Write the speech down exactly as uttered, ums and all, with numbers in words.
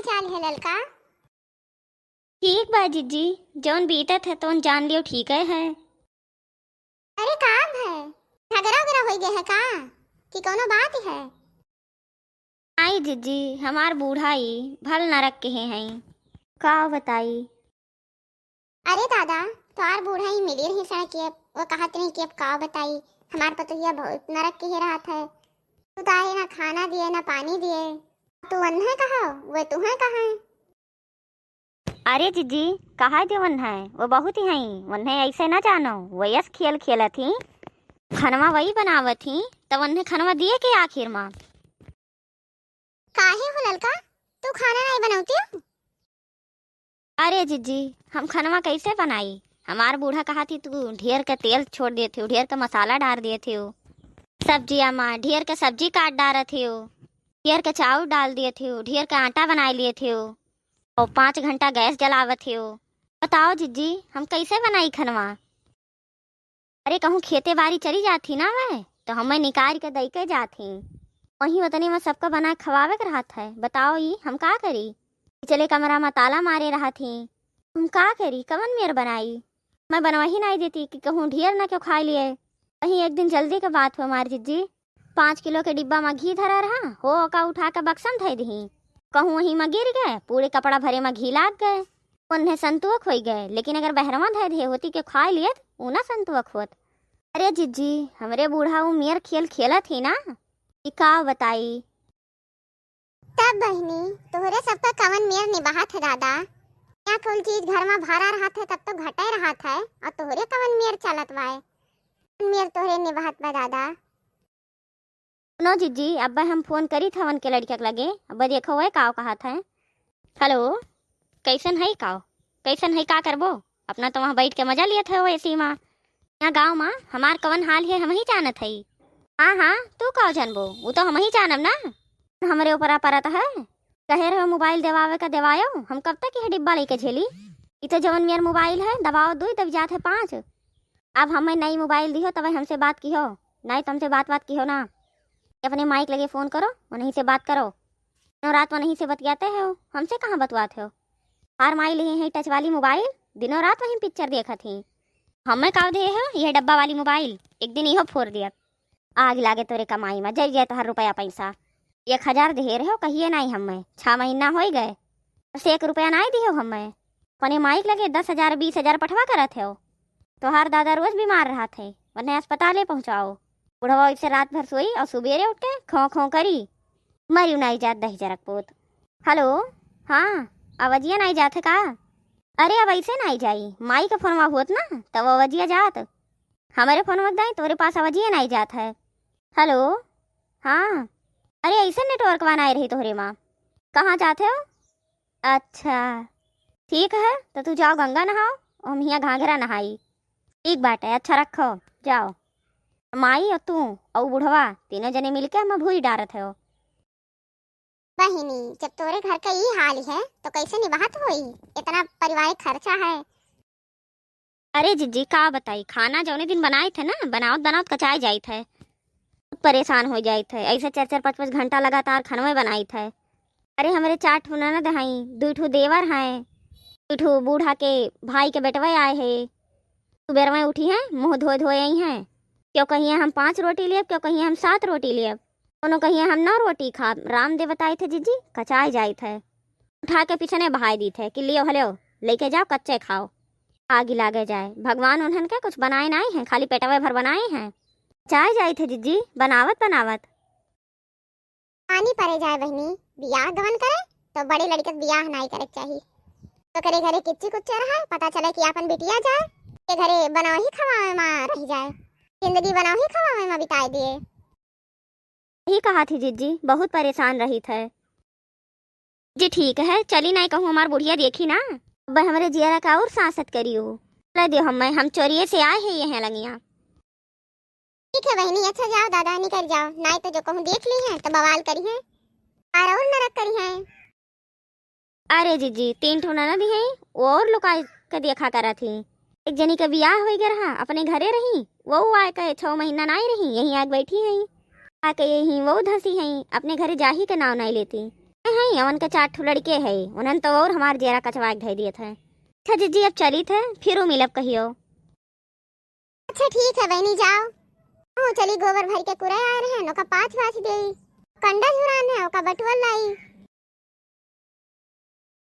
चाल है ललका? ठीक बा जिज्जी, जौन बीतत है तौन जान लियो, ठीक है, है। अरे का है, झगड़ा उगड़ा होइ गए है का, कि कौनो बात है? आई जिज्जी, हमार बूढ़ा ई भल नरक के हैं, का बताई। अरे दादा, तोहार बूढ़ा ही मिली रही सड़क के, वो कहत रही कि अब का बताई, हमार पतोहिया बहुत नरक के ही रहत है। तू तो आए ना खाना दिए ना पानी दिए, तू वन्हे कहा, वो तुहे कहा। अरे जिज्जी, कहा दे वन्हे, वो बहुत ही हई, वन्हे ऐसे ना जानो, वो यस खेल खेलत ही, खनवा वही बनावत ही, तब वन्हे खनवा दिए के आखिर मा। काहे हो ललका, तू खाना नहीं बनौती हो? अरे जिज्जी, हम खनवा कैसे बनाई? हमार बूढ़ा कहा थी, "तू ढेर के तेल छोड़ देते हो, ढेर के मसाला डाल देते हो, सब्जिया मा ढेर के सब्जी काट डालत हो, ढेर के चाउर डाल देते हो, ढेर के आटा बनाए लेते हो, और पाँच घंटा गैस जलावत हो। बताओ जिज्जी, हम कैसे बनाई खनवा?" अरे, कहूँ खेते बारी चली जात ही ना वह, तो हमें निकाल के दई के जात ही। वहीं उतने में सबका बना के खवावे के रहत है। बताओ, ई हम का करी? चले कमरा में ताला मारे रहत ही। हम का करी? कवन मेर बनाई? मैं बनवा ही नहीं देती कि कहूँ ढेर ना क्यों खा लिए। कहीं एक दिन जल्दी के बात हो हमार जिज्जी, पाँच किलो के डिब्बा में घी धरा रहा, हो ओका उठा के बक्सा में धई दही। कहूँ वहीं में गिर गए, पूरे कपड़ा भरे में घी लाग गए। उन्हें संतोख होई गए, लेकिन अगर बहरवा धै दे होती के खाए लियत, ऊ ना संतोख होत। अरे जिज्जी, हमरे बूढ़ा ऊ मेर खेल खेलत ही ना, कि का बताई। तब बहिनी, तोहरे सबका कवन मेर निभात है दादा। या कुल चीज घर में भरा रहत है, तब तो घटे रहत है, और तोहरे कवन मेर चलत बाय, कवन मेर तोहरे निभात बा दादा। सुनो जिज्जी, अब्बे हम फोन करी था उनके लड़किया के लगे, अब्बे देखो वह काव कहत है। हेलो, कैसन है काव? कैसन है, का करबो? अपना तो वहाँ बैठ के मजा लियत है वो एसी मा। यहाँ गाँव मा हमार कवन हाल है, हम ही जानत है। हाँ, हाँ, तू काव जानबो, वो तो हम ही जानब ना। हमरे ऊपर आ परत है। कहे रहे मोबाइल देवावे का, देवायो, हम कब तक यह डिब्बा लेके झेली? ई तो जवन मेर मोबाइल है, दबाओ दुई, दब जात है पाँच। अब हमें नई मोबाइल दिहो, तब हमसे बात किहो, नहीं तो हमसे बात, बात किहो ना। अपने माई के लगे फोन करो, उन्हीं से बात करो। दिनों रात उन्हीं से बतियाते हो, हमसे कहाँ बतवाते हो? हर माई लिए हैं टच वाली मोबाइल, दिनों रात वहीं पिक्चर देखत ही। हमें काव दे हो यह डब्बा वाली मोबाइल, एक दिन इहो फोड़ दिया। आग लागे तोरे कमाई में, जर जाए तोहर रुपया पैसा। एक हजार देहे रहो, कहिए नाई हमें, छह महीना होई गए, बस एक रुपया नाई दिहो हमें। अपने माई के लगे दस हजार, बीस हजार पठवा करत हो। तोहार दादा रोज बीमार रहत है, उन्हें अस्पताले पहुँचाओ। बुढ़वा ऐसे रात भर सोई और सुबेरे उठ के खों खों करी। मरी नाई जात दही जरक पोत। हेलो, हाँ, आवाजिया नाई जात है का? अरे, अब ऐसे नाई जाई, माई का फोनवा होत ना, तब आवाजिया जात। हमरे फोनवा के दाई तोरे पास आवाजिया नाई जात है। हेलो, हाँ, अरे, ऐसे नेटवर्कवा नाई रही तोहरे माँ। कहाँ जात हो? अच्छा, ठीक है, तो तू जाओ गंगा नहाओ, हम हियाँ घाघरा नहाई। ठीक बाटे, अच्छा रखो, जाओ। माई और तू और बुढ़वा तीनों जने मिलके हम भूई डारत हो। बहिनी, जब तोरे घर का ई हाल है, तो कैसे निभात होई? इतना पारिवारिक खर्चा है। अरे जिज्जी, का बताई, खाना जौने दिन बनाइत है ना, बनावत बनावत कचाई जाइत है। बहुत परेशान हो जाइत है, ऐसे चार चार पाँच पाँच घंटा लगातार खनवे बनाइत है। अरे, हमरे चार ठो ननद हैं, दुई ठो देवर हैं, दुई ठो बूढ़ा के भाई के बेटवे आए हैं। सुबेर में उठी हैं, मुँह धोए धोए आई हैं। क्यों कहिए हम पाँच रोटी लेब, क्यों कहिए हम सात रोटी लेब। कोनो कहिए हम नौ रोटी खाब। राम दे बताइत है जिज्जी, कचाई जाइत है। उठा के पीछे ने बहाई दीत है कि लियो हलो, लेके जाओ, कच्चे खाओ, आगी लागे जाए। भगवान उन्हन के कुछ बनाए नाई हैं, खाली पेटवे भर बनाए हैं। कचाई जाइत है जिज्जी, बनावत बनावत। पानी परे जाए बहिनी, बियाह गवन करे तो बड़े लड़के के बियाह नाई करे के चाही। तो करे घरे किच्ची कुच्चर है, पता चले कि आपन बिटिया जाए, के घरे बनौही खवावे मा रह जाए, जिंदगी बनौही खवावे मा बिताए दिए। यही कहा थी जिज्जी, बहुत परेशान रही थे। जी ठीक है, चली नाई कहूँ हमार बुढ़िया देखी ना, अब हमरे जियरा का और सांसत करियो। चला दियो हमें, हम चोरिये से आए हैं यहाँ लंगिया। ठीक है बहिनी, अच्छा जाओ दादा, निकल जाओ, नाई तो जो कहूँ देख ली है तो बवाल करी है, और, और नरक करी है। अरे जिज्जी, तीन ठो ननद ही हैं, वो और लुका के देखा करा थी। एक जनी के बियाह होई गए रहा, अपने घरे रही, वो आए के छः महीना नाई रही, यहीं आके बैठी हैं, आके यहीं वो धंसी हैं, अपने घरे जाही के नाव नाई लेती। हैं, यवन के चार ठो लड़के है, उन्हन तो और हमार जेरा कचवा के धइ दियत है। अच्छा जीजी, अब चलित है, फिर मिलब कहियो। अच्छा ठीक है बहनी, जाओ। ओ चली, गोबर भर के कुरे आए रहे, ओका पाथ वाथ देई। कंडा झुरान है, ओका बटुअल लाई।